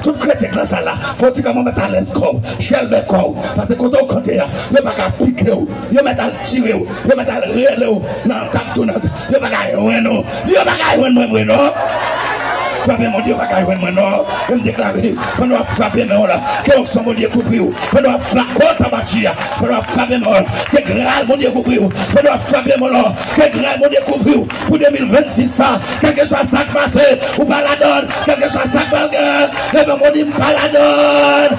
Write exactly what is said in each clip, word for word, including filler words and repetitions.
Tout kretyen k nan sal la, fò w ti kanpe, mèt alèz kò w, chèlbè kò w, paske kote w kanpe a, yo pa ka pike w, yo mèt al tire w, yo mèt al rele w nan tap tounant, yo pa ka jwenn ou. Di, yo pa ka jwenn mwen vre non. Frape men w, di, yo pa ka jwenn mwen non. E m deklare, pandan w ap frape men w la, ke onksyon Bondye kouvri w. Pandan w ap frape kò tabachi a, pandan w ap frape men w, ke gras Bondye kouvri w. Pandan w ap frape men w la, ke gras Bondye kouvri w. Pou de mil vennsis sa, kèlkeswa sa k pase, ou pa ladann, kèlkeswa sa k pral gen, leve men w, di, m pa ladann.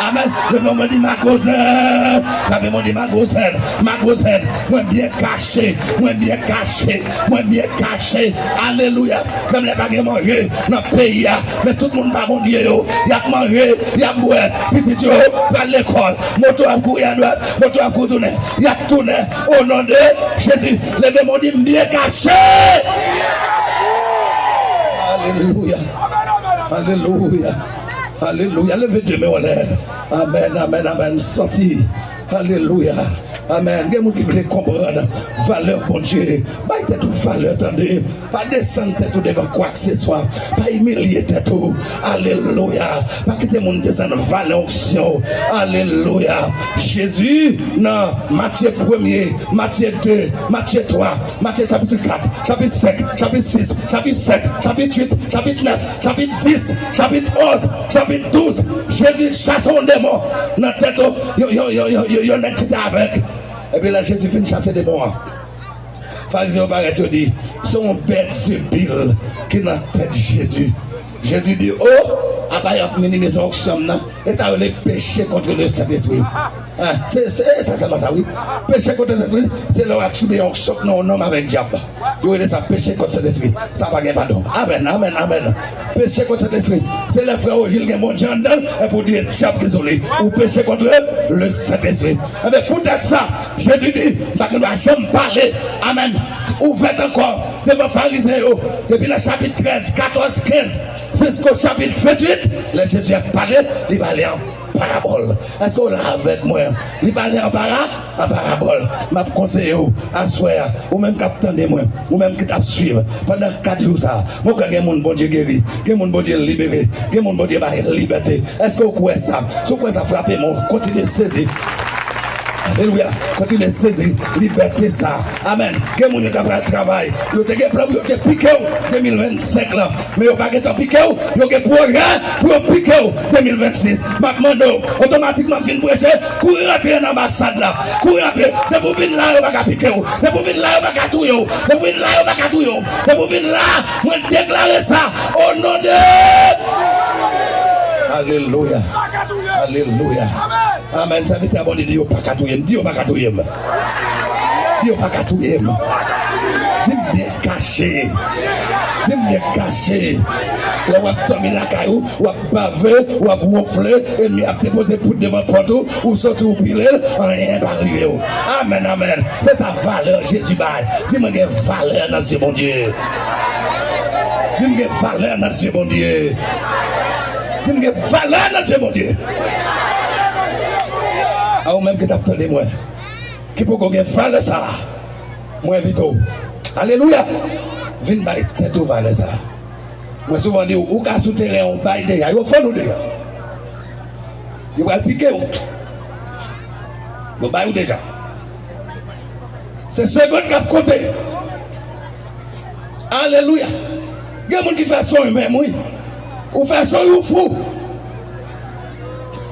Amèn. Leve men w, di, m a gwo zèn. Frape men w, di, m a gwo zèn, m a gwo zèn. Mwen byen kache, mwen byen kache, mwen byen kache. Alelouya. Menm lè pa gen manje nan peyi a, men tout moun pa Bondye yo, y ap manje, y ap bwè, pitit yo pral lekòl, moto ap kouri adwat, moto ap kouri tounen, y ap tounen, o non de Jezi. Leve men w, di, m byen kache. Alelouya. Alelouya. Alelouya. Leve de men w anlè. Amèn, amèn, amèn. Santi. Alelouya. Amèn. Gen moun ki vle konprann valè Bondye. Bay tèt ou valè, tande. Pa desann tèt ou devan kwakseswa. Pa imilye tèt ou. Alelouya. Pa kite moun desann valè onksyon w. Alelouya. Jezi, nan Matye premye, Matye de, Matye twa, Matye chapit kat, chapit senk, chapit sis, chapit sèt, chapit uit, chapit nèf, chapit dis, chapit onz, chapit douz, Jezi chase yon demon nan tèt yon, yon, yon nèg ki te avèg. Epi lè Jezi fin chase demon an, Farizyen yo parèt, yo di, se yon Bèlzebil ki nan tèt Jezi. Jezi di, o, apa y ap minimize onksyon m nan? E sa yo rele peche contre le Saint-Esprit. Ah, se, se, e sa sèlman sa, wi. Peche kont Sentespri, se lè w atibye onksyon k nan yon nonm avèk dyab. Yo rele sa peche kont Sentespri. Sa pa gen padon. Amèn, amèn, amèn. Peche kont Sentespri, se lè frè Ojil gen Bondye anndan l, epi w di e dyab ki sou li. Ou peche kont le Sentespri. Enben, poutèt sa, Jezi di, m pa gen dwa janm pale, amèn, ouvèt ankò devan Farizyen yo, depi nan chapit trèz, katòz, kenz, jisko chapit venntuit, lè Jezi ap pale, li pale an parabòl. Èske w la avèk mwen? Li pale an para, an parabòl. M ap konseye w, aswè a, ou menm k ap tande mwen, ou menm ki t ap swiv, pandan kat jou sa a, mwen kwè gen moun Bondye geri, gen moun Bondye libere, gen moun Bondye bay libète. Èske w kwè sa? Si w kwè sa, frape men w, kontinye sezi. Alelouya. Kontinye sezi libète sa. Amèn. Gen moun yo ta pral travay. Yo te gen plan pou yo te pike w de mil vennsenk lan. Men yo pa gentan pike w. Yo gen pwojè pou yo pike w de mil vennsis. M ap mande w, otomatikman m fin preche, kouri rantre nan anbasad la. Kouri rantre. Depi w vin la, yo pa ka pike w. Depi w vin la, yo pa ka touye w. Depi w vin la, yo pa ka touye w. Depi w vin la, mwen deklare sa. O non de Alelouya. Alelouya. Amèn. Sèvitè Bondye di, yo pa ka touye m. Di, yo pa ka touye m. Di, yo pa ka touye m. Di m byen kache. Di m byen kache. Lè w ap dòmi lakay ou, w ap bave, w ap wonfle, ènmi ap depoze poud devan pòt ou, ou soti ou pile l, anyen pa rive w. Amèn, amèn. Se sa valè Jezi bay. Di mwen gen valè nan zye Bondye. Di m gen valè nan zye Bondye. Di m gen valè nan zye Bondye. A ou menm ki t ap tande mwen, ki poko gen valè sa a, mwen envite w. Alelouya! Vin bay tèt ou valè sa a. Mwen souvan di w, ou ka sou teren yon bay deja, yo fann ou deja. Yo pral pike w. Yo bay ou deja. Se segonn k ap konte. Alelouya. Gen moun ki fè sonj menm, wi. Ou fè sonj ou fou.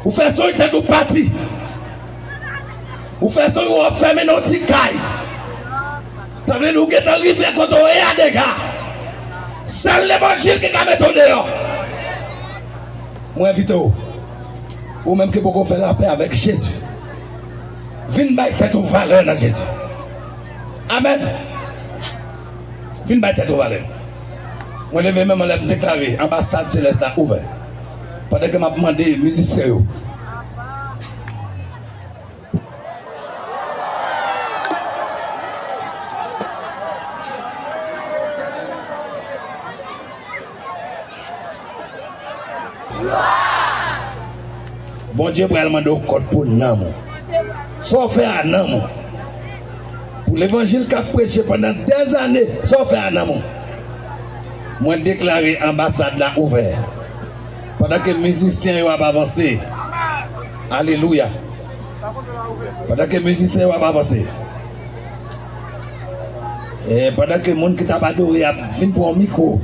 Ou fè sonj tèt ou pati. Ou fè sonj ou anfèmen nan yon ti kay. Sa vle di ou gentan rive kote w ye a deja. Sèl levanjil ki ka mete w deyò. Mwen envite w, ou menm ki poko fè lapè avèk Jezi, vin bay tèt ou valè nan Jezi. Amèn. Vin bay tèt ou valè. Mwen leve men mwen lè m deklare anbasad selès la ouvè. Pandan ke m ap mande mizisyen yo. Bondye pral mande w kont pou nanm ou. Sa w fè a nanm ou? Pou levanjil k ap preche pandan dèzane, sa w fè a nanm ou? Mwen deklare anbasad la ouvè. Pandan ke mizisyen yo ap avanse. Alelouya. Pandan ke mizisyen yo ap avanse. E pandan ke moun ki t ap adore ap vin pran yon mikwo.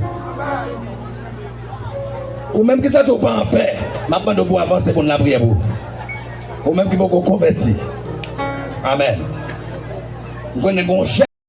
Ou menm ki santi w pa anpè, m ap mande w pou w avanse pou n lapriyè pou ou. Ou menm ki poko konvèti. Amèn. M konnen gen yon jèn